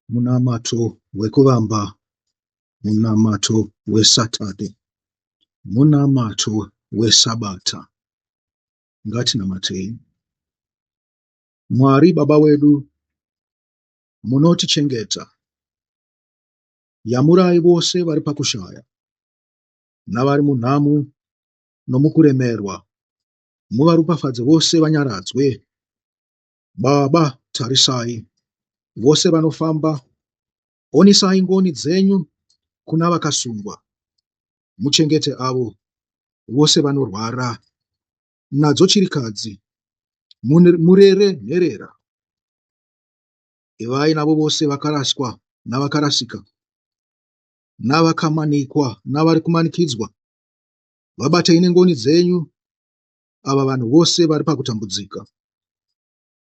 Munamato wekuvamba, munamato weSaturday, munamato weSabata. Ngatinamatei. Mwari Baba wedu, munotichengeta. Yamurai vose vari pakushaya, navari munhamu nomukuremerwa. Muvaropafadze vose vanyaradzwe. Baba, tarisai vose vanofamba, onisai ngoni dzenyu kuna vakasungwa, muchengete avo vose vanorwara, nadzo chirikadzi, murere nherera. Ivai navo vose vakaraswa navakarasika, navakamanikwa navari kumanikidzwa, vabatei nengoni dzenyu ava vanhu vose vari pakutambudzika.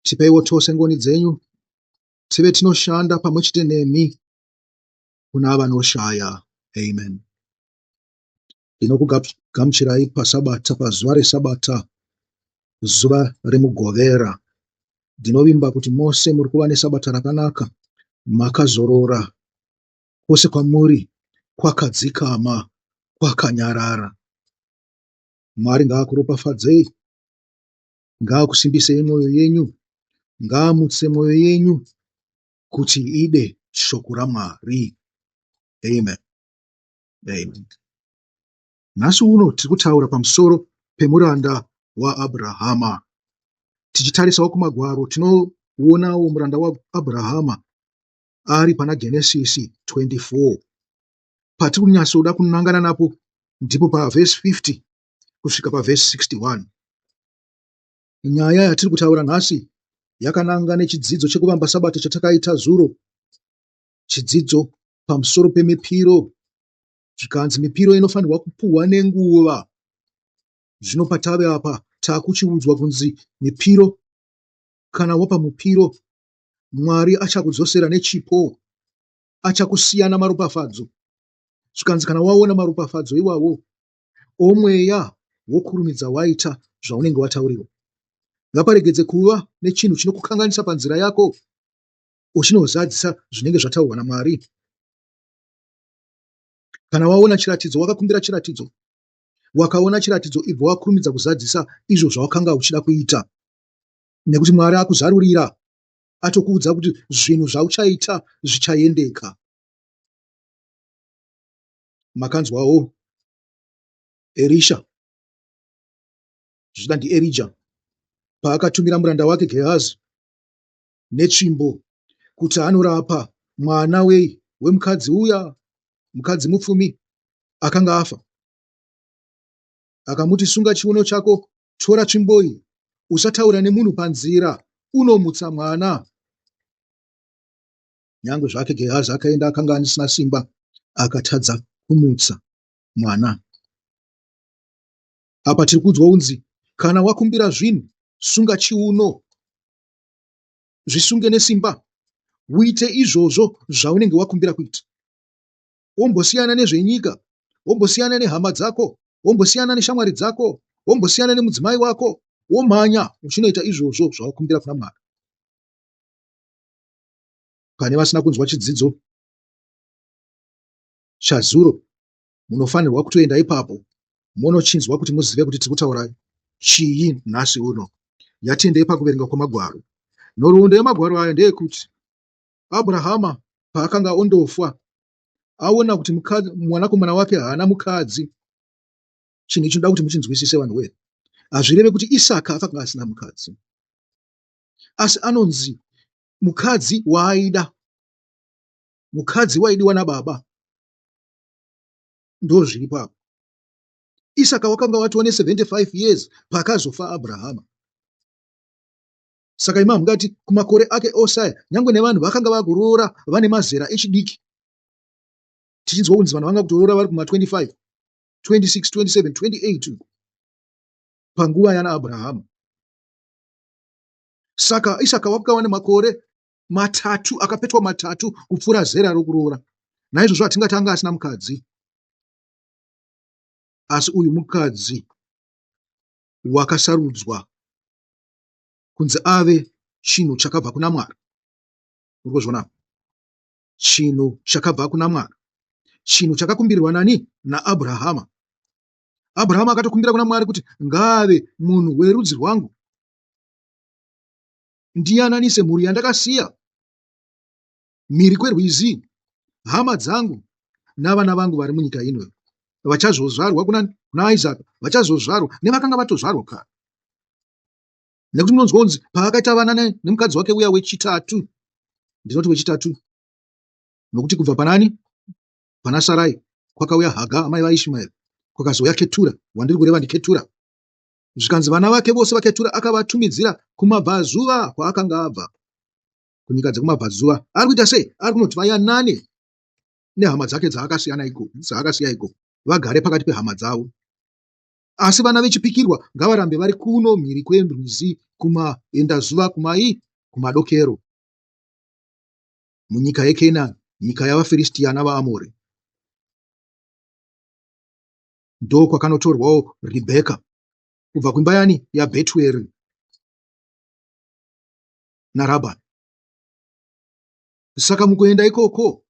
Tipeiwo tose ngoni dzenyu tive tinoshanda pamwe chete nemi kuna vanoshaya. Amen. Ndinokugamuchirai paSabata, pazuva reSabata, zuva reMugovera. Ndinovimba kuti mose muri kuva neSabata rakanaka, makazorora kwose kwamuri kwakadzikama, kwakanyarara. Mwari ngaakuropafadzei, ngaakusimbisei mwoyo yenyu, ngaamutse mwoyo yenyu kuti ide shoko raMwari. Amen. Amen. Nhasi uno tiri kutaura pamusoro pemuranda waAbrahama. Tichitarisawo kumagwaro tinoonawo muranda waAbrahama ari pana Genesisi 24. Patiri kunyatsoda kunangana napo ndipo pavhesi 50 kusvika pavhesi 61. Nyaya yatiri kutaura nhasi yakananga nechidzidzo chekuvamba Sabata chatakaita zuro, chidzidzo pamusoro pemipiro. Zvikanzi mipiro inofanirwa kupuhwa nenguva. Zvino patave apa takuchiudzwa kunzi mipiro, kana wapa mupiro, Mwari achakudzosera nechipo, achakusiya namaropafadzo. Zvikanzi kana waona maropafadzo iwawo omweya wokurumidza waita zvaunenge wataurirwa. Ngaparegedze kuva nechinhu chinokukanganisa panzira yako uchinozadzisa zvinenge zvataurwa naMwari. Kana waona chiratidzo, wakakumbira chiratidzo, wakaona chiratidzo, ibva wakurumidza kuzadzisa izvo zvawakanga uchida kuita, nekuti Mwari akuzarurira, atokuudza kuti zvinhu zvauchaita zvichaendeka. Makanzwawo Erisha, zvichida ndiErija, paakatumira muranda wake Gehazi netsvimbo kuti anorapa mwana wei wemukadzi uya, mukadzi mupfumi akanga afa. Akamuti, sunga chiuno chako, tora tsvimbo iyi, usataura nemunhu panzira, unomutsa mwana. Nyangwe zvake Gehazi akaenda akanga asina simba, akatadza kumutsa mwana. Apa tiri kuudzwa unzi kana wakumbira zvinhu, sunga chiuno, zvisunge nesimba, uite izvozvo zvaunenge wakumbira kuita. Wombosiyana nezvenyika, wombosiyana nehama dzako, wombosiyana neshamwari dzako, wombosiyana nemudzimai wako, womhanya uchinoita izvozvo zvawakumbira kuna Mwari. Pane vasina kunzwa chidzidzo chazuro, munofanirwa kutoenda ipapo monochinzwa kuti muzive kuti tiri kutaura chii nhasi uno. Yatendei pakuverenga kwamagwaro. Nhoroondo yemagwaro aya ndeyekuti Abrahama paakanga ondofa, aona kuti mwanakomana wake haana mukadzi. Chinhu ichi ndinoda kuti muchinzwisise vanhu wee. Hazvireve kuti Isaka akanga asina mukadzi, asi anonzi mukadzi waaida, mukadzi waidiwa nababa. Ndozviripo apo. Isaka wakanga watova ne 75 years pakazofa Abrahama. Saka imi hamungati kumakore ake ose aya, nyangwe nevanhu vakanga vakuroora vane mazera echidiki, tichinzwa kunzi vanhu vanga kutoroora vari kuma 25, 26, 27, 28 uko panguva yana Abrahama. Saka Isaka wakava nemakore matatu akapetwa matatu kupfuura zera rokuroora. Naizvozvo hatingati anga asina mukadzi. Asi uyu mukadzi wakasarudzwa. kunzi ave chinhu chakabva kuna Mwari. Uri kuzviona? Chinhu chakabva kuna Mwari. Chinhu chakakumbirirwa nani? NaAbrahama. Abrahama akatokumbira kuna Mwari kuti ngaave munhu werudzi rwangu, ndiyananise mhuri yandakasiya mhiri kwerwizi, hama dzangu navana vangu vari munyika ino vachazozvarwa kuna, kuna Isaka, vachazozvarwa nevakanga vatozvarwa kare. Nekuti munonzwa kunzi paakaita vana nemukadzi wake uya wechitatu, ndinoti wechitatu nokuti kubva panani pana Sarai kwakauya Haga amai vaIshmaeri, kwakazouya Ketura, wandiri kureva ndiKetura. Zvikanzi vana vake vose vaKetura akavatumidzira kumabvazuva kwaakanga abva, kunyika dzekumabvazuva. Ari kuita sei? Ari kunoti vayanane nehama dzake dzaakasiyana iko, dzaakasiya iko, vagare pakati pehama dzavo. Asi vana vechipikirwa ngavarambe vari kuno mhiri kwerwizi kumaendazuva kumai kumadokero munyika yeKenani, nyika yavaFiristia navaAmori. Ndokwakanotorwawo Ribheka kubva kuimba yani yaBhetueri naRabhani. Saka mukuenda ikoko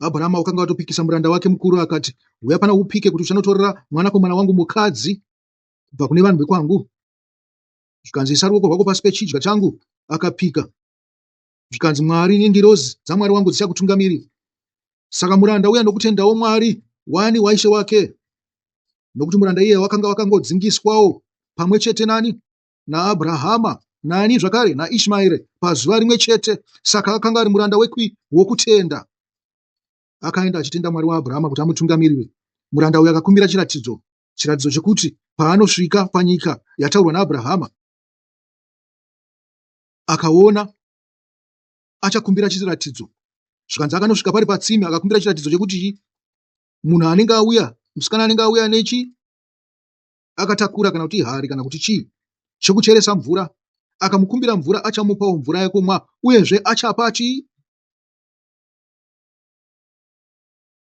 Abrahama wakanga watopikisa muranda wake mukuru akati, huya pana upike kuti uchanotorera mwanakomana wangu mukadzi kubva kune vanhu vekwangu. Zvikanzi, isa ruoko rwako pasi pechidya changu. Akapika. Zvikanzi, Mwari nengirozi dzaMwari wangu dzichakutungamirira. Saka muranda uya nokutendawo Mwari wani waishe wake, nokuti muranda iye wakanga wakangodzingiswawo pamwe chete nani naAbrahama nani zvakare naIshmaeri pazuva rimwe chete. Saka akanga ari muranda wekwi wokutenda. Akaenda achitenda Mwari waAbrahama kuti amutungamirire. Muranda uyu akakumbira chiratidzo, chiratidzo chekuti paanosvika panyika yataurwa naAbrahama, akaona achakumbira chiratidzo. Zvikanzi akanosvika pari patsime akakumbira chiratidzo chekuti munhu anenge auya, musikana anenge auya nechi akatakura kana kuti ihari kana kuti chii chekucheresa mvura, akamukumbira mvura achamupawo mvura yekumwa uyezve achapa chii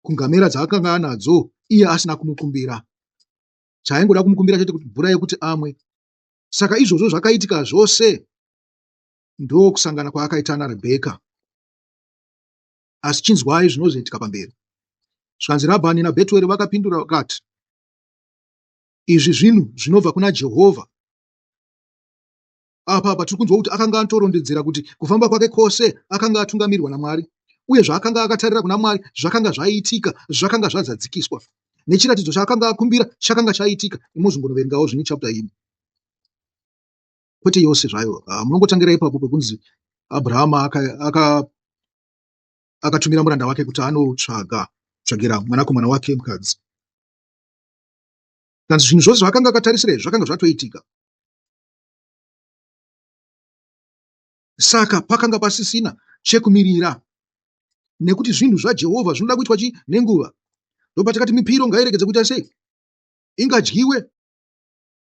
kungamera dzaakanga anadzo iye asina kumukumbira. Chaaingoda kumukumbira chete kuti mvura yekuti amwe. Saka izvozvo zvakaitika zvose ndokusangana kwaakaita naRebheka. Asi chinzwai zvinozoitika pamberi. Zvikanzi Rabhani naBhetueri vakapindura vakati, Izvi zvinhu zvinobva kuna Jehovha. Apa apa tiri kunzwa kuti akanga atorondedzera kuti kufamba kwake kwose akanga atungamirwa naMwari uye zvaakanga akatarira kuna Mwari zvakanga zvaitika, zvakanga zvazadzikiswa. Nechiratidzo chaakanga akumbira chakanga chaitika. Imozongonoverengawo zvine chapter ino. Kwete yose zvayo. Ah, munongotangira ipapo pekunzi Abrahama akatumira aka, aka muranda wake kuti anotsvaga tsvagira mwanakomana wake mukadzi. Kanzi zvinhu zvose zvaakanga akatarisira izvi zvakanga zvatoitika. Saka pakanga pasisina chekumirira nekuti zvinhu zvaJehovha zvinoda kuitwa chi nenguva. Ndopatakati mipiro ngairegedze kuita sei? Ingadyiwe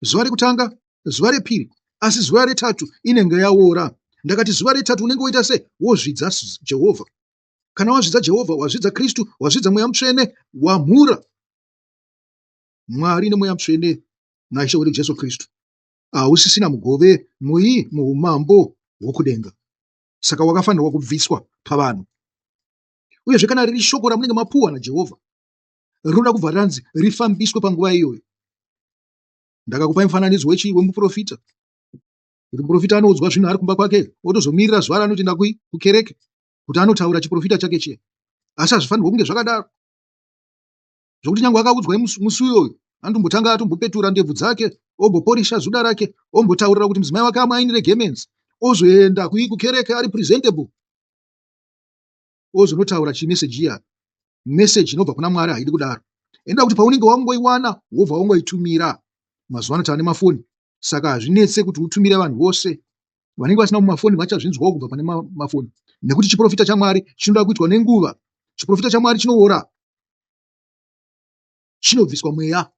zuva rekutanga, zuva repiri, asi zuva retatu inenge yaora. Ndakati zuva retatu unenge woita sei? Wozvidza Jehovha. Kana wazvidza Jehovha, wazvidza Kristu, wazvidza Mweya Mutsvene, wamhura Mwari neMweya Mutsvene naIshe wedu Jesu Kristu. Hausisina mugove mui muumambo hwokudenga. Saka wakafanirwa kubviswa pavanhu. Uyezve kana riri shoko ramunenge mapuwa naJehovha, rinoda kubva ranzi rifambiswe panguva iyoyo. Ndakakupai mufananidzo wechi wemuprofita. Kuti muprofita anoudzwa zvinhu ari kumba kwake, otozomirira zuva raanotoenda kukereke kuti anotaura chiprofita chake chiya. Asi hazvifanirwe kunge zvakadaro. Zvokuti nyangwe akaudzwa musi uyoyo, anotombotanga atombopetura ndebvu dzake, omboporisha zuda rake, ombotaurira kuti mudzimai wake amuainire gemenzi, ozoenda kukereke ari presentable, ozonotaura chimeseji iya. Meseji inobva kuna Mwari haidi kudaro. Inoda kuti paunenge wangoiwana wobva wangoitumira. Mazuva ano tava nemafoni, saka hazvinetse kuti utumire vanhu vose. Vanenge vasina mumafoni vachazvinzwawo kubva pane mafoni, nekuti chiprofita chaMwari chinoda kuitwa nenguva. Chiprofita chaMwari chinoora, chinobviswa mweya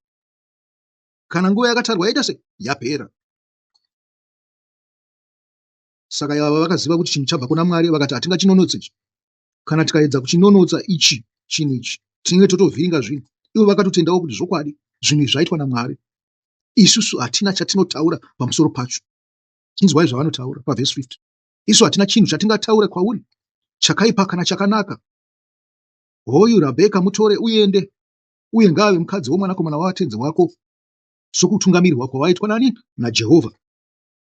kana nguva yakatarwa yaita se yapera. Saka ava vakaziva kuti chinhu chabva kuna Mwari, vakati hatingachinonotse ichi. Kana tikaedza kuchinonotsa ichi chinhu ichi, tinenge totovhiringa zvinhu. Ivo vakatotendawo kuti zvokwadi zvinhu izvi zvaitwa naMwari. Isusu hatina chatinotaura pamusoro pacho. Chinzwai zvavanotaura pavhesi 50. Isu hatina chinhu chatingataura kwauri, chakaipa kana chakanaka. Hoyu Rabheka, mutore uende, uye ngaave mukadzi womwanakomana watenzi wako, sokutungamirirwa kwawaitwa nani? NaJehovha.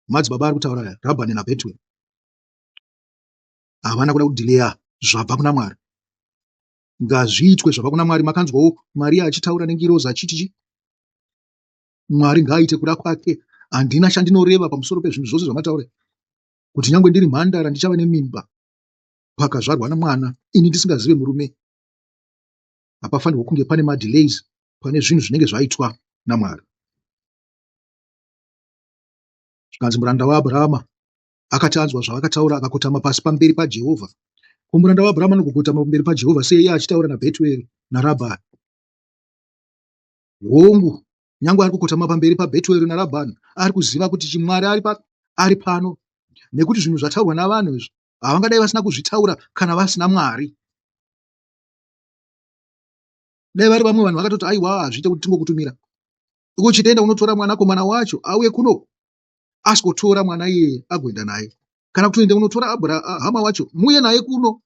Madzibaba ari kutaura aya, Rabhani naBhetueri, havana kuda kudhileya zvabva kuna Mwari. Ngazviitwe zvabva kuna Mwari. Makanzwawo Maria achitaura nengirozi achiti chi? Mwari ngaaite kuda kwake. Handina chandinoreva pamusoro pezvinhu zvose zvamataura, kuti nyangwe ndiri mhandara ndichava nemimba pakazvarwa namwana ini ndisingazive murume. Hapafanirwa kunge pane madelays pane zvinhu zvinenge zvaitwa naMwari. Zvikanzi muranda waAbrahama akati anzwa zvavakataura akakotama pasi pamberi paJehovha. Ko muranda waAbrahama anogokotama pamberi paJehovha sei iye achitaura naBhetueri naRabhani? Hongu, nyangwe ari kukotama pamberi paBhetueri naRabhani, ari kuziva kuti chimwari ari, pa, ari pano nekuti zvinhu zvataurwa navanhu izvi havangadai vasina kuzvitaura kana vasina Mwari. Dai vari vamwe vanhu vakatoti aiwa hazviite kuti tingokutumira iko chitenda unotora mwanakomana wacho auye kuno asikotora mwana iyeye agoenda naye kana kutoenda unotora Abrahama wacho muuye naye kuno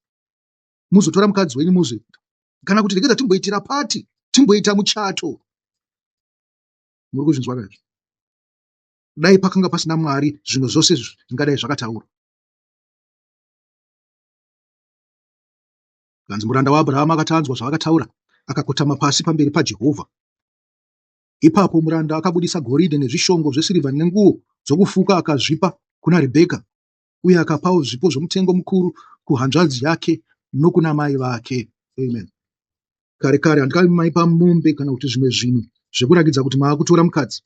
muzotora mukadzi wenyu muzoenda kana kuti regedza timboitira pati timboita muchato muri kuzvinzwa kaizvo dai pakanga pasina Mwari zvinhu zvose zvingadai zvakataurwa. Kanzi muranda waAbrahama akati anzwa zvavakataura, akakotama pasi pamberi paJehovha. Ipapo muranda akabudisa goridhe nezvishongo zvesirivha nenguo dzokufuka akazvipa kuna Ribheka, uye akapawo zvipo zvomutengo mukuru kuhanzvadzi yake nokuna mai vake. Amen. Kare kare handikavi maipa mombe kana kuti zvimwe zvinhu zvekurakidza kuti maakutora mukadzi.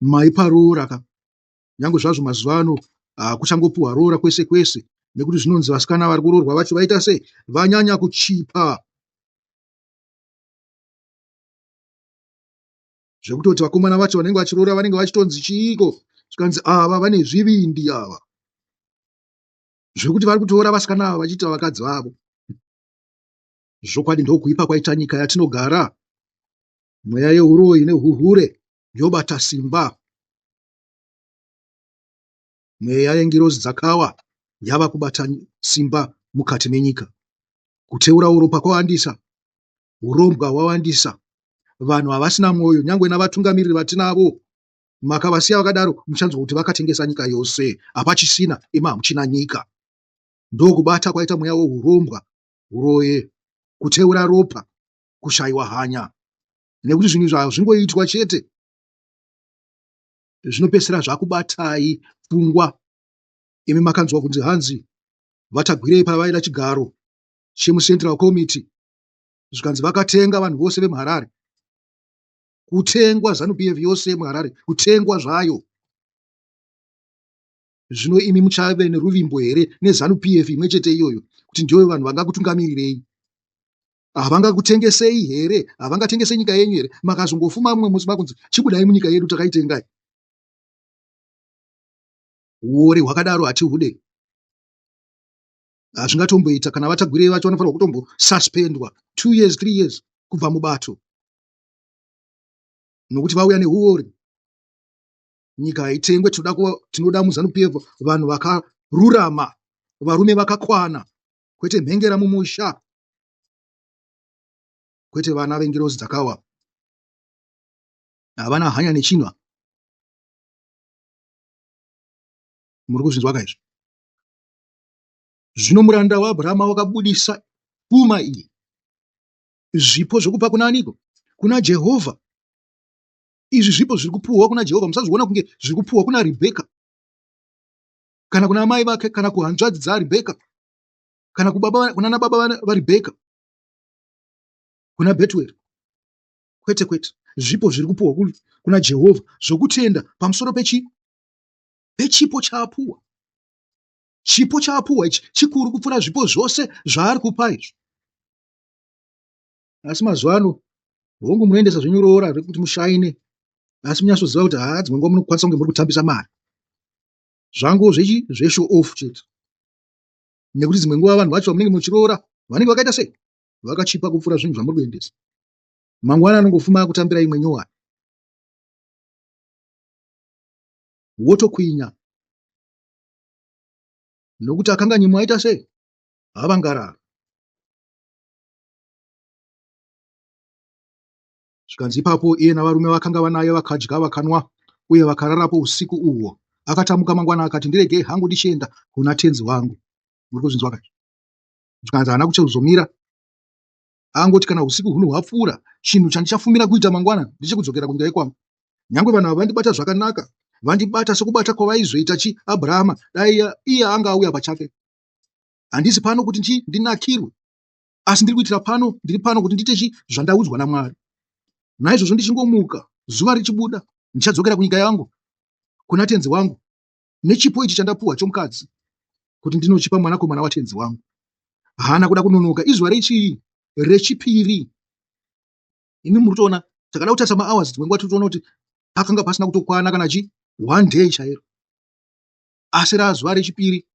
Maipa roora ka. Nyangwe zvazvo mazuva ano kuchangopiwa roora kwese kwese nekuti zvinonzi vasikana vari kuroorwa vacho vaita sei vanyanya kuchipa. Zvekutoti vakomana vacho vanenge vachiroora vanenge vachitonzi chiiko zvikanzi ava vane zvivindi ava zvekuti vari kutoora vasikana ava vachiita vakadzi vavo. Zvokwadi ndokuipa kwaita nyika yatinogara. Mweya yeuroyi nehuhure yobata simba. Mweya yengirozi dzakawa yava kubata simba mukati menyika. Kuteura uropa kwawandisa, hurombwa hwawandisa, vanhu havasina mwoyo nyangwe navatungamiriri vatinavo makavasiya vakadaro muchanzwa kuti vakatengesa nyika yose hapachisina imi hamuchina nyika. Ndokubata kwaita mweya wehurombwa, huroye, kuteura ropa, kushaiwa hanya nekuti zvinhu izvi hazvingoitwa chete zvinopedzisira zvakubatai pfungwa. Imi makanzwa kunzi hanzi vaTagwirei pavaida chigaro chemuCentral Committee zvikanzi vakatenga vanhu vose vemuHarare. Kutengwa Zanu PF yose yemuHarare kutengwa zvayo. Zvino imi muchave neruvimbo here neZanu PF imwe chete iyoyo kuti ndiyo vanhu vangakutungamirirei? Havangakutengesei here? Havangatengese nyika yenyu here? Makazongofuma mumwe musi makunzi chibudai munyika yedu takaitengai. Uori hwakadaro hatihude. Hazvingatomboita kana vaTagwirei vacho vanofanirwa kutombosuspendwa 2 years 3 years kubva mubato nokuti vauya nehuori. Nyika haitengwe, tinoda muZanu PF vanhu vakarurama, varume vakakwana, kwete mhengera mumusha, kwete vana vengirozi dzakawa. Havana hanya nechinhu. Muri kuzvinzwa ka izvi? Zvino muranda waAbrahama wakabudisa pfuma iyi, zvipo zvokupa kuna aniko? Kuna Jehovha. Izvi zvipo zviri kupuhwa kuna Jehovha, musazviona kunge zviri kupuhwa kuna Rebheka kana kuna amai vake kana kuhanzvadzi dzaRebheka kana kubaba, kuna nababa vaRebheka, kuna Bhetueri. Kwete, kwete. Zvipo zviri kupuhwa kuna Jehovha zvokutenda pamusoro pechi pechipo chaapuwa. Chipo chaapuwa ichi chikuru kupfuura zvipo zvose zvaari kupa izvi. Asi mazuva ano hongu munoendesa zvenyu roora rekuti mushaine asi munyatsoziva kuti haa dzimwe nguva munokwanisa kunge muri kutambisa mari. Zvangu zvechi zveshow off chete. Nekuti dzimwe nguva vanhu vacho vamunenge muchiroora vanenge vakaita sei? Vakachipa kupfuura zvinhu zvamuri kuendesa. Mangwana anongofuma akutambira imwe nyowani. Wotokwinya. Nokuti akanga nyimwa aita sei? Havangarara. Zvikanzi ipapo iye navarume vakanga vanaye vakadya vakanwa uye vakararapo usiku uhwo. Akatamuka mangwana akati, Ndiregei hangu ndichienda kuna tenzi wangu. Muri kuzvinzwa ka? Zvikanzi haana kuchazomira. Angoti kana usiku huno hwapfuura, chinhu chandichafumira kuita mangwana ndechekudzokera kunyika yekwangu. Nyangwe vanhu ava vandibata zvakanaka, vandibata sokubata kwavaizoita chi Abrahama dai iye anga auya pachake. Handisi pano kuti ndi ndinakirwe, asi ndiri kuitira pano, ndiri pano kuti ndiite chi zvandaudzwa naMwari. Naizvozvo ndichingomuka zuva richibuda, ndichadzokera kunyika yangu, kuna tenzi wangu, nechipo ichi chandapuwa chomukadzi, kuti ndinochipa mwanakomana watenzi wangu. Haana kuda kunonoka. Izuva rechii? Rechipiri. Imi muri kutoona, takada kutarisa mahours dzimwe nguva tiri kutoona kuti pakanga pasina kutokwana kana chi one day chairo. Asi razuva rechipiri,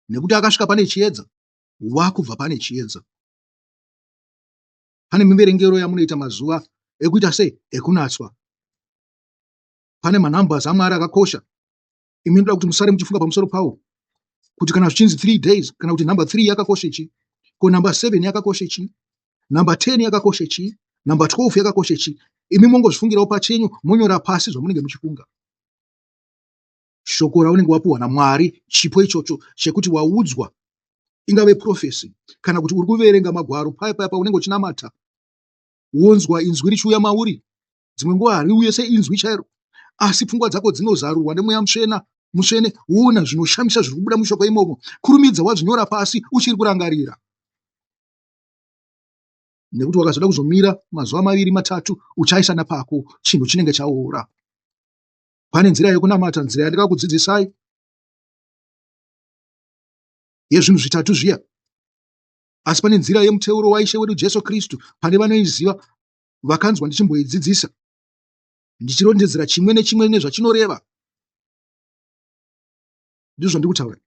nekuti akasvika pane chiedza, wakubva pane chiedza. Pane miverengero yamunoita mazuva ekuita sei? Ekunatswa. Pane manumbers aMwari akakosha. Imi ndoda kuti musare muchifunga pamusoro pawo kuti kana zvichinzi 3 days kana kuti number 3 yakakosha chii? Ko number 7 yakakosha chii? Number 10 yakakosha chii? Number 12 yakakosha chii? Imi mongozvifungirawo pachenyu monyora pasi zvamunenge muchifunga. Shoko raunenge wapuhwa naMwari, chipo ichocho chekuti waudzwa, ingave prophecy kana kuti uri kuverenga magwaro paya paya paunenge uchinamata, wonzwa inzwi richiuya mauri. Dzimwe nguva hariuye seinzwi chairo, asi pfungwa dzako dzinozarurwa nemweya mutsvena mutsvene, woona zvinoshamisa zviri kubuda mushoko imomo. Kurumidza wazvinyora pasi uchiri kurangarira, nekuti wakazoda kuzomira mazuva maviri matatu uchaisa napako chinhu chinenge chaora. Pane nzira yekunamata, nzira yandakakudzidzisai yezvinhu zvitatu zviya, asi pane nzira yemuteuro waIshe wedu Jesu Kristu. Pane vanoiziva vakanzwa ndichimboidzidzisa, ndichirondedzera chimwe nechimwe nezvachinoreva. Ndizvo zvandiri kutaura,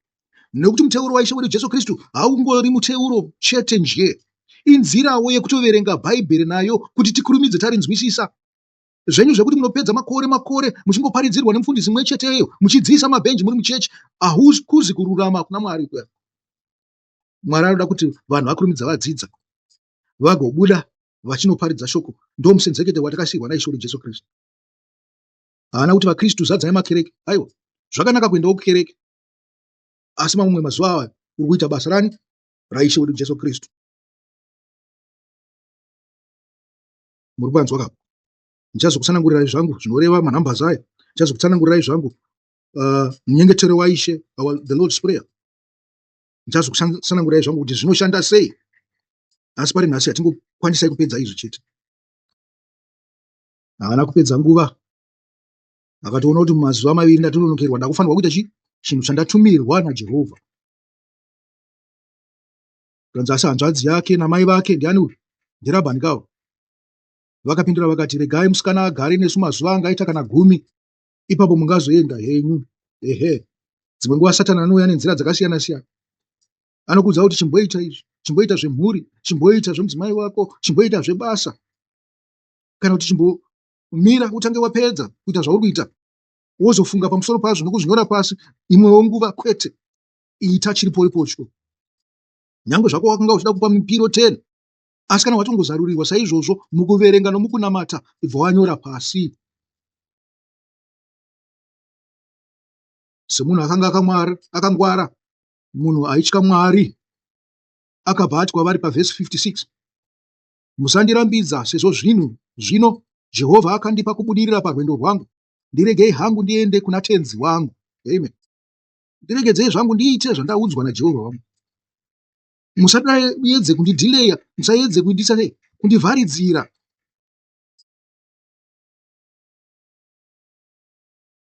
nekuti muteuro waIshe wedu Jesu Kristu haungori muteuro chete nje, inzirawo yekutoverenga Bhaibheri nayo kuti tikurumidze tarinzwisisa. Zvenyu zvekuti munopedza makore makore muchingoparidzirwa nemufundisi mumwe cheteyo muchidziisa mabhenji muri muchechi, hakuzi kururama kuna Mwari kuya. Mwari anoda kuti vanhu vakurumidza vadzidza vagobuda vachinoparidza shoko. Ndomusenzekete watakasiirwa naIshe wedu Jesu Kristu. Haana kuti vaKristu zadzai makereke. Aiwa, zvakanaka kuendawo kukereke, asi mamwe mazuva aya uri kuita basa rani? RaIshe wedu Jesu Kristu. Muri kuvanzwa ka? Ndichazokutsanangurirai zvangu zvinoreva manumbers aya. Ndichazokutsanangurirai zvangu munyengetero waIshe, our the Lord's Prayer. Ndichazokutsanangurirai zvangu kuti zvinoshanda sei. Asi pari nhasi hatingokwanisai kupedza izvi chete. Haana kupedza nguva. Akatoona kuti mumazuva maviri ndatononokerwa, ndakufanirwa kuita chi chinhu chandatumirwa naJehovha. Kanzi asi hanzvadzi yake namai vake ndiani uyu? NdiRabhani kawo. Vakapindura vakati, Regai musikana agare nesu mazuva angaita kana gumi, ipapo mungazoenda henyu. Ehe, dzimwe nguva Satani anouya nenzira dzakasiyana siyana. Anokuudza kuti chimboita izvi, chimboita zvemhuri, chimboita zvemudzimai wako, chimboita zvebasa, kana kuti chimbomira utange wapedza kuita zvauri kuita, wozofunga pamusoro pazvo nokuzvinyora pasi imwewo nguva. Kwete, ita chiriporipotyo. Nyangwe zvako wakanga uchida kupa mipiro 10, asi kana watongozarurirwa saizvozvo mukuverenga nomukunamata, ibva wanyora pasi. Semunhu akanga akangwara, munhu aitya Mwari, akabva ati kwavari pavhesi 56, Musandirambidza, sezvo zvinhu zvino Jehovha akandipa kubudirira parwendo rwangu, ndiregei hangu ndiende kuna tenzi wangu. Amen. Ndiregedzei zvangu ndiite zvandaudzwa naJehovha wangu. Musaedze kundidhileya, musaedze kundisa sei, kundivharidzira.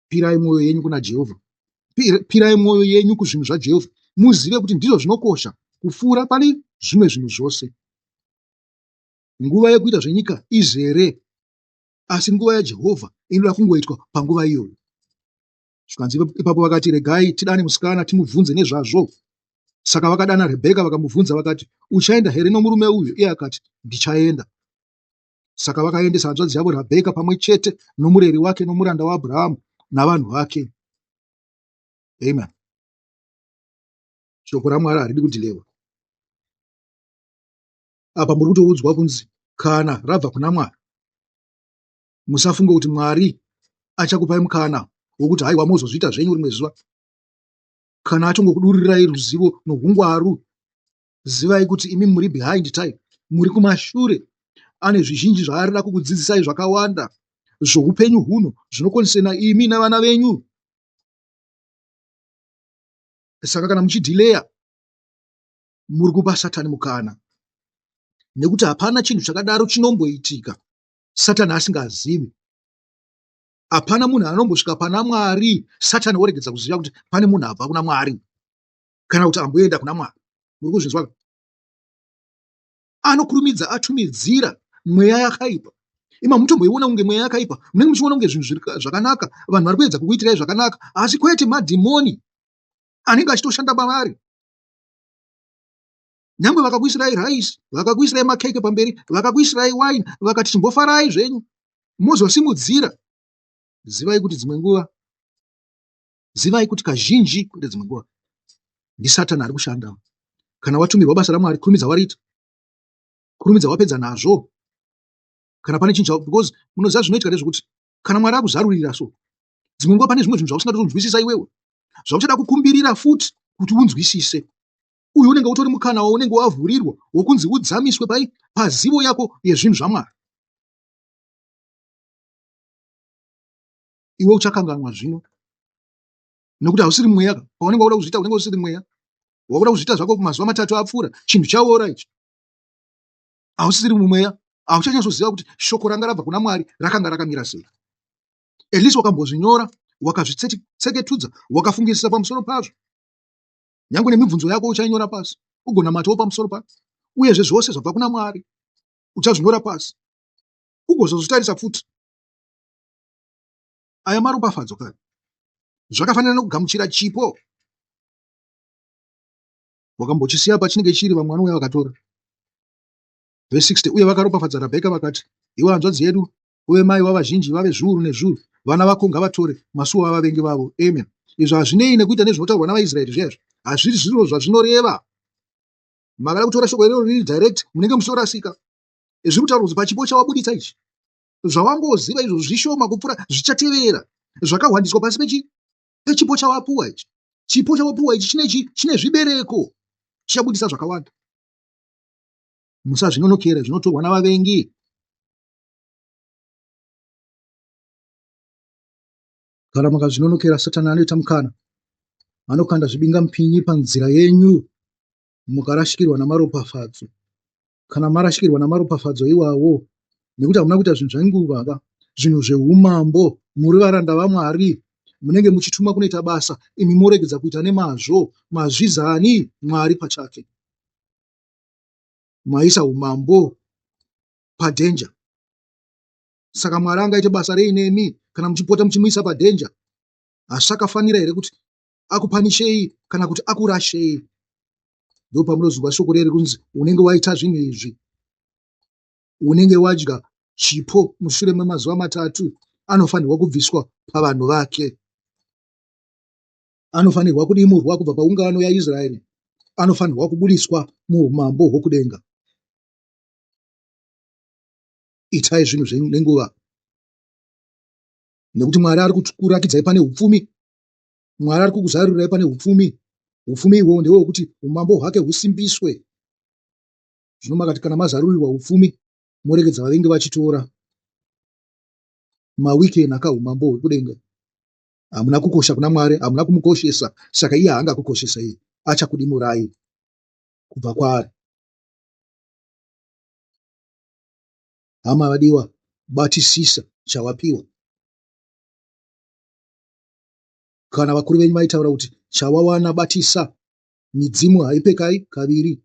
Pirai mwoyo yenyu kuna Jehovha. Pirai mwoyo yenyu kuzvinhu zvaJehovha. Muzive kuti ndizvo zvinokosha kupfuura pane zvimwe zvinhu zvose. Nguva yekuita zvenyika izere, asi nguva yaJehovha inoda kungoitwa panguva iyoyo. Zvikanzi ipapo vakati, Regai tidane musikana timubvunze nezvazvo. Saka vakadana Rebheka vakamubvunza vakati, Uchaenda here nomurume uyu? Iye akati, Ndichaenda. Saka vakaendesa hanzvadzi yavo Rabheka pamwe chete nomureri wake nomuranda waAbhurahamu navanhu vake. Amen. Shoko raMwari haridi kudhilewa. Apa muri kutoudzwa kunzi kana rabva kuna Mwari, musafunge kuti Mwari achakupai mukana wokuti haiwa mozozviita zvenyu rimwe zuva. Kana atongokudururirai ruzivo nohungwaru, zivai kuti imi muri behind time, muri kumashure. Ane zvizhinji zvaarida kukudzidzisai zvakawanda zvoupenyu huno zvinokonsena imi navana venyu. Saka kana muchidhileya muri kupa Satani mukana, nekuti hapana chinhu chakadaro chinomboitika Satani asingazivi. Hapana munhu anombosvika pana Mwari Satani woregedza kuziva kuti pane munhu abva kuna Mwari kana kuti amboenda kuna Mwari. Muri kuzvinzwa? Anokurumidza atumidzira mweya yakaipa. Ima mutomboiona kunge mweya yakaipa, munenge muchiona kunge zvinhu zvakanaka, vanhu vari kuedza kukuitirai zvakanaka, asi kwete, madhimoni anenge achitoshanda pavari. Nyangwe vakakuisirai rice, vakakuisirai makeke pamberi, vakakuisirai wine, vakati chimbofarai zvenyu, mozosimudzira. Zivai kuti dzimwe nguva, zivai kuti kazhinji, kwete dzimwe nguva, ndiSatani ari kushanda. Kana watumirwa basa raMwari, kurumidza wariita, kurumidza wapedza nazvo. Kana pane chinhu, because munoziva zvinoitika ndezvekuti kana Mwari akuzarurira so, dzimwe nguva pane zvimwe zvinhu zvausingatonzwisisa iwewe, zvauchada kukumbirira futi kuti unzwisise. Uyu unenge utori mukana waunenge wavhurirwa wokunzi udzamiswe pai pazivo yako yezvinhu zvaMwari. Iwe uchakanganwa zvino, nekuti hausiri mweya. Paunenge wakuda kuzviita unenge usiri mweya, wakuda kuzviita zvako mazuva matatu apfuura, chinhu chaora ichi, hausisiri mumweya, hauchanyatsoziva kuti shoko ranga rabva kuna Mwari rakanga rakamira sei. At least wakambozvinyora, wakazvitseketudza, wakafungisisa pamusoro pazvo. Nyange nemibvunzo yako uchainyora pasi, ugonamatawo pamusoro pazvo. Uyezve zvose zvabva kuna Mwari uchazvinyora pasi, ugozozvitarisa futi. Aya maropafadzo kani, zvakafanana nokugamuchira chipo. Wakambochisiya pachinenge chiri, vamwe vanouya vakatora. Vhesi 60, uye vakaropafadza Rabheka vakati, iwe hanzvadzi yedu, uve mai wavazhinji vave zviuru nezviuru, vana vako ngavatore masuo avavengi vavo. Amen. Izvo hazvinei nekuita nezvinotaurwa navaIsraeri zviya izvo, hazviri zviro zvazvinoreva. Makada kutora shoko iroro riri direct, munenge muchitorasika. Zviri kutaurwa kuti pachipo chawabuditsa ichi, zvawangoziva izvo zvishoma kupfuura zvichatevera, zvakahwandiswa pasi pechi pechipo chawapuwa ichi. Chipo chawapuwa ichi chine chine zvibereko, chichabudisa zvakawanda. Musazvinonokera, zvinotorwa navavengi. Kana makazvinonokera, Satani anoita mukana, anokanda zvibingamupinyi panzira yenyu, mukarashikirwa namaropafadzo. Kana marashikirwa namaropafadzo iwawo, nekuti hamuna kuita zvinhu zvenguva ka, zvinhu zveumambo, muri varanda vaMwari, munenge muchitumwa kunoita basa, imi moregedza kuita nemazvo, mazvizani Mwari pachake. Maisa umambo padhenja. Saka Mwari angaite basa rei nemi kana muchipota muchimuisa padhenja? Hazvakafanira here kuti akupanishei kana kuti akurashei? Ndipo pamunozwa shoko reri kunzi unenge waita zvinhu izvi, unenge wadya chipo mushure memazuva matatu, anofanirwa kubviswa pavanhu vake, anofanirwa kudimurwa kubva paungano yaIsraeri, anofanirwa kubudiswa muumambo hwokudenga. Itai zvinhu zvenyu nenguva, nekuti Mwari ari kurakidzai pane upfumi. Mwari ari kukuzarurirai pane upfumi. Upfumi ihwohwo ndehwekuti umambo hwake husimbiswe. Zvino makati kana mazarurirwa upfumi, moregedza vavengi vachitora, mawikeni akaumambo hwekudenga. Hamuna kukosha kuna Mwari, hamuna kumukoshesa, saka iye haangakukoshesai, achakudimurai kubva kwaari. Hama vadiwa, batisisa chawapiwa. Kana vakuru venyu vaitaura kuti chawawana batisa, midzimu haipekai kaviri.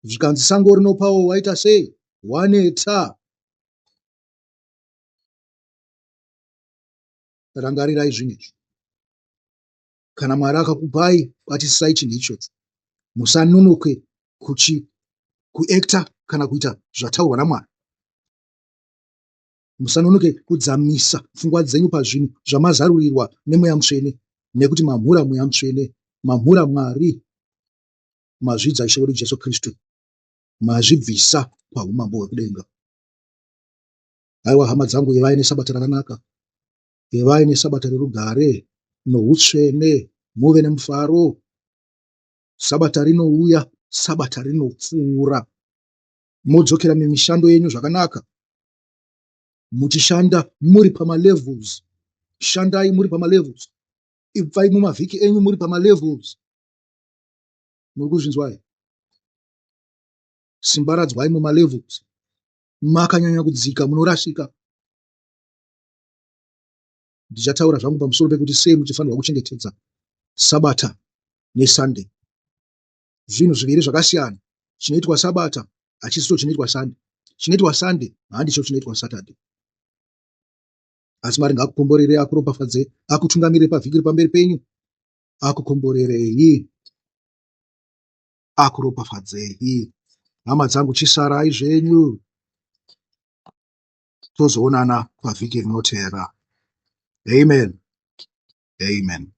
Zvikanzi sango rinopawo waita sei? Waneta. Rangarirai zvinhu izvi. Kana Mwari akakupai, batisisai chinhu ichocho. Musanonoke kuchi kuacta kana kuita zvataurwa naMwari. Musanonoke kudzamisa pfungwa dzenyu pazvinhu zvamazarurirwa neMweya Mutsvene. Nekuti mamhura Mweya Mutsvene, mamhura Mwari, mazvidza Ishe wedu Jesu Kristu, mazvibvisa pahumambo hwekudenga. Haiwa hama dzangu, ivai nesabata rakanaka, ivai nesabata rerugare nohutsvene, muve nemufaro. Sabata rinouya, sabata rinopfuura. Modzokera mumishando yenyu zvakanaka, muchishanda muri pamalevels. Shandai muri pamalevels, ibvai mumavhiki enyu muri pamalevels. Muri kuzvinzwa here? Simbaradzwai mumalevels. Makanyanya kudzika munorasika. Ndichataura zvangu pamusoro pekuti sei muchifanirwa kuchengetedza Sabata neSunday. Zvinhu zviviri zvakasiyana. Chinoitwa Sabata hachisicho chinoitwa Sunday. Chinoitwa Sunday handicho chinoitwa Saturday. Asi Mwari ngaakukomborere, akuropafadze, akutungamirire pavhiki riri pamberi penyu. Akukomborerei, akuropafadzei. Hama dzangu, chisarai zvenyu. Tozoonana pavhiki rinoteera. Amen. Amen.